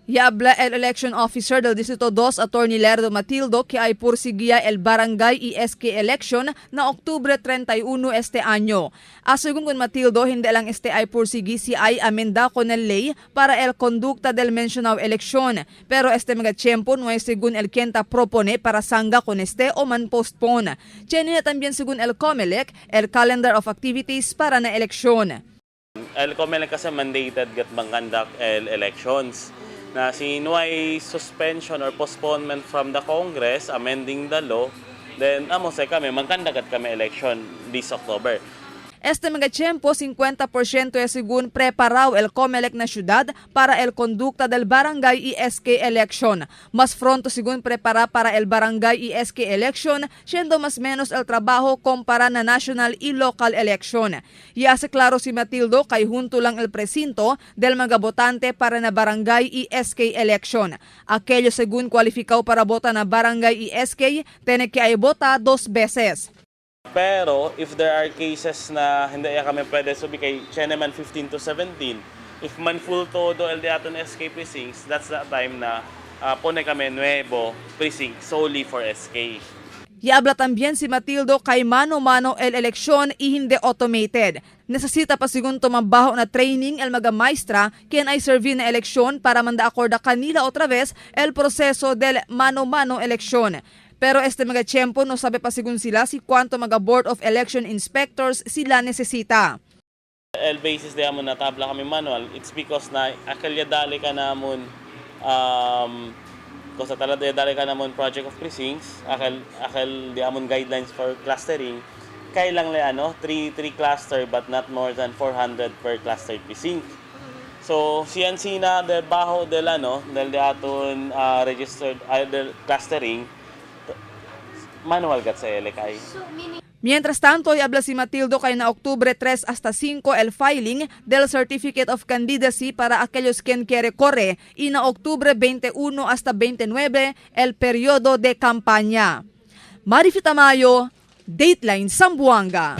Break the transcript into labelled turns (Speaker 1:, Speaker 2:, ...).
Speaker 1: Y habla el election officer del Distrito 2, Attorney Lerdo Matildo, que ay pursigía el barangay y SK election na Octubre 31 este año. A según con Matildo, hindi lang este ay pursigi si ay amenda con el ley para el conducta del mencionado eleksyon. Pero este mga tiempo no es según el quien ta propone para sangga con este o man postpone. Tiene también según el COMELEC, el calendar of activities para na eleksyon.
Speaker 2: El COMELEC kasi mandated gat bang conduct el elections. Na si no ay suspension or postponement from the Congress amending the law, then amo say kami magkandagat kami election this October.
Speaker 1: Este mga tiempo, 50% es según preparado el COMELEC na syudad para el conducta del barangay y SK election. Mas pronto según prepara para el barangay y SK election, siendo mas menos el trabajo compara na national y local election. Y hace claro si Matildo kay junto lang el precinto del mga botante para na barangay y SK election. Aquello según cualificado para bota na barangay y SK, tiene que ay bota dos veces.
Speaker 2: Pero if there are cases na hindi ya kami pwede subi kay Cheneman 15 to 17, if man full todo el de aton SK precincts, that's the time na pone kami nuevo precinct solely for SK.
Speaker 1: Y habla también si Matildo kay mano-mano el eleksyon y hindi automated. Necesita pa sigun tumabaho na training el mga maestra quien ay servir na eleksyon para manda akorda kanila otra vez el proceso del mano-mano eleksyon. Pero este mga tiempo no sabe pa sigun sila si cuánto mga Board of Election Inspectors sila necesita.
Speaker 2: El basis de amon na tabla kami manual, it's because na akelya dali ka namon kosa tala de dali ka namon project of precincts, akel di amon guidelines for clustering, kay lang le ano, 3 cluster but not more than 400 per clustered precinct. So CNC na del bajo del ano, del de aton registered del clustering manual gat sa LKI.
Speaker 1: Mientras tanto, ay habla si Matildo kay na Octubre 3 hasta 5 el filing del Certificate of Candidacy para aquellos quien quiere corre y na Octubre 21 hasta 29 el periodo de campaña. Marifi Tamayo, Dateline Zamboanga.